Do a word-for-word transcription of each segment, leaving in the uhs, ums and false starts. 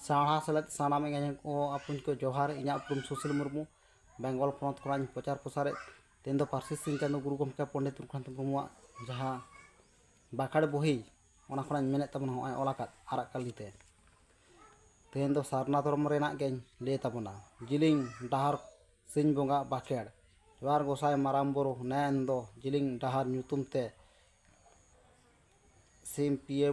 ᱥᱟᱶᱦᱟ ᱥᱮᱞᱮᱫ ᱥᱟᱱᱟᱢ ᱮᱸᱜᱟᱧ ᱠᱚ ᱟᱯᱩᱧ ᱠᱚ ᱡᱚᱦᱟᱨ᱾ ᱤᱧᱟᱹᱜ ᱩᱯᱨᱩᱢ ᱥᱩᱥᱤᱞ ᱢᱩᱨᱢᱩ, ᱵᱮᱝᱜᱚᱞ ᱯᱚᱱᱚᱛ ᱠᱷᱚᱱᱟᱜ ᱤᱧ ᱯᱨᱚᱪᱟᱨ ᱯᱨᱚᱥᱟᱨᱮᱫ᱾ ᱛᱮᱦᱮᱧ ᱫᱚ ᱯᱟᱹᱨᱥᱤ ᱥᱤᱧ ᱪᱟᱸᱫᱳ ᱜᱩᱨᱩ ᱜᱚᱢᱠᱮ ᱯᱚᱱᱰᱤᱛ ᱨᱚᱜᱷᱩᱱᱟᱛᱷ ᱢᱩᱨᱢᱩᱣᱟᱜ ᱡᱟᱦᱟᱸ ᱵᱟᱠᱷᱮᱲ ᱵᱩᱦᱤ, ᱚᱱᱟ ᱠᱷᱚᱱᱟᱜ ᱤᱧ ᱢᱮᱱᱮᱫ ᱛᱟᱵᱚᱱᱟ, ᱦᱚᱸᱜᱼᱚᱭ ᱚᱞ ᱟᱠᱟᱫ ᱟᱨᱟᱜ ᱠᱟᱹᱞᱤ ᱛᱮ᱾ ᱛᱮᱦᱮᱧ ᱫᱚ ᱥᱟᱨᱱᱟ ᱫᱷᱚᱨᱚᱢ ᱨᱮᱱᱟᱜ ᱜᱮᱧ ᱞᱟᱹᱭ ᱛᱟᱵᱚᱱᱟ᱾ ᱡᱤᱞᱤᱧ ᱰᱟᱦᱟᱨ ᱥᱤᱧ ᱵᱚᱸᱜᱟ ᱵᱟᱠᱷᱮᱲ᱾ ᱡᱚᱦᱟᱨ ᱜᱚᱸᱥᱟᱭ ᱢᱟᱨᱟᱝ ᱵᱩᱨᱩ, ᱱᱮ ᱮᱱ ᱫᱚ ᱡᱤᱞᱤᱧ ᱰᱟᱦᱟᱨ ᱧᱩᱛᱩᱢ ᱛᱮ ᱥᱤᱢ ᱯᱤᱭᱟᱹ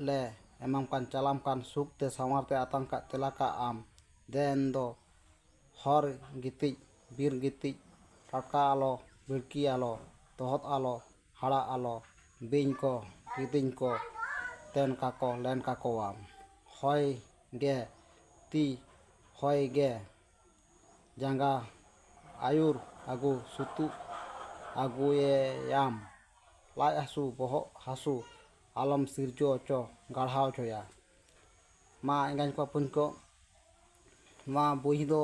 ᱞᱮ ᱮᱢᱟᱢ ᱠᱟᱱ, ᱪᱟᱞᱟᱢ ᱠᱟᱱ ᱥᱩᱠ ᱛᱮ ᱥᱟᱶᱟᱨ ᱛᱮ ᱟᱛᱟᱝ ᱠᱟᱜ ᱛᱮᱞᱟ ᱠᱟᱜ ᱟᱢ᱾ ᱫᱮᱱ ᱫᱚ ᱦᱚᱨ ᱜᱤᱛᱤᱡ, ᱵᱤᱨ ᱜᱤᱛᱤᱡ, ᱴᱟᱴᱠᱟ ᱟᱞᱚ, ᱵᱤᱲᱠᱤ ᱟᱞᱚ, ᱛᱚᱦᱚᱫ ᱟᱞᱚ, ᱦᱟᱲᱟᱜ ᱟᱞᱚ, ᱵᱤᱧ ᱠᱚ, ᱠᱤᱫᱤᱧ ᱠᱚ, ᱛᱮᱱ ᱠᱟᱠᱚ, ᱞᱮᱱ ᱠᱟᱠᱚᱣᱟᱢ᱾ ᱦᱚᱭ ᱜᱮ ᱛᱤ, ᱦᱚᱭ ᱜᱮ ᱡᱟᱸᱜᱟ, ᱟᱹᱭᱩᱨ ᱟᱹᱜᱩ ᱥᱩᱛᱩᱜ ᱟᱹᱜᱩᱭᱮᱭᱟᱢ᱾ ᱞᱟᱡ ᱦᱟᱹᱥᱩ, ᱵᱚᱦᱚᱜ ᱦᱟᱹᱥᱩ ᱟᱞᱚᱢ ᱥᱤᱨᱡᱟᱹ ᱦᱚᱪᱚ, ᱜᱟᱲᱦᱟᱣ ᱦᱚᱪᱚᱭᱟ᱾ ᱢᱟ ᱮᱸᱜᱟᱧ ᱠᱚ ᱟᱹᱯᱩᱧ ᱠᱚ, ᱱᱚᱣᱟ ᱵᱳᱭ ᱫᱚ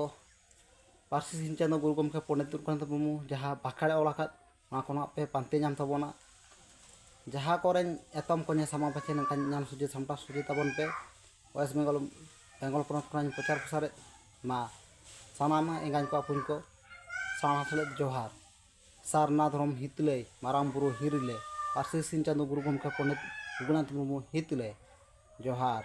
ᱯᱟᱹᱨᱥᱤ ᱥᱤᱧ ᱪᱟᱸᱫᱳ ᱜᱩᱨᱩ ᱜᱚᱢᱠᱮ ᱯᱚᱱᱰᱤᱛ ᱨᱚᱜᱷᱩᱱᱟᱛᱷ ᱢᱩᱨᱢᱩ ᱡᱟᱦᱟᱸ ᱵᱟᱠᱷᱮᱲ ᱮ ᱚᱞ ᱟᱠᱟᱫ, ᱚᱱᱟ ᱠᱷᱚᱱᱟᱜ ᱯᱮ ᱯᱟᱱᱛᱮ ᱧᱟᱢ ᱛᱟᱵᱚᱱᱟ᱾ ᱡᱟᱦᱟᱸ ᱠᱚᱨᱮᱧ ᱮᱛᱚᱢ ᱠᱚᱧᱮ ᱥᱟᱢᱟ ᱯᱟᱪᱷᱮ ᱱᱚᱝᱠᱟᱧ ᱧᱟᱢ ᱥᱚᱡᱷᱮ ᱥᱟᱢᱴᱟᱣ ᱥᱚᱡᱷᱮ ᱛᱟᱵᱚᱱ ᱯᱮ᱾ ᱳᱭᱮᱥᱴ ᱵᱮᱝᱜᱚᱞ, ᱵᱮᱝᱜᱚᱞ ᱯᱚᱱᱚᱛ ᱠᱷᱚᱱᱟᱜ ᱤᱧ ᱯᱨᱚᱪᱟᱨ ᱯᱨᱚᱥᱟᱨᱮᱫ᱾ ᱢᱟ ᱥᱟᱱᱟᱢ ᱮᱸᱜᱟᱧ ᱠᱚ ᱟᱹᱯᱩᱧ ᱠᱚ, ᱥᱟᱶᱦᱟ ᱥᱮᱞᱮᱫ ᱡᱚᱦᱟᱨ᱾ ᱥᱟᱨᱱᱟ ᱫᱷᱚᱨᱚᱢ ᱦᱤᱛᱞᱟᱹᱭ, ᱢᱟᱨᱟᱝ ᱵᱩᱨᱩ ᱦᱤᱨᱤᱞᱮ, ᱯᱟᱹᱨᱥᱤ ᱥᱤᱧ ᱪᱟᱸᱫᱳ ᱜᱩᱨᱩ ᱜᱚᱢᱠᱮ ᱯᱚᱱᱰᱤᱛ ᱨᱚᱜᱷᱩᱱᱟᱛᱷ ᱢᱩᱨᱢᱩ ᱦᱤᱛᱞᱟᱹᱭ᱾ ᱡᱚᱦᱟᱨ᱾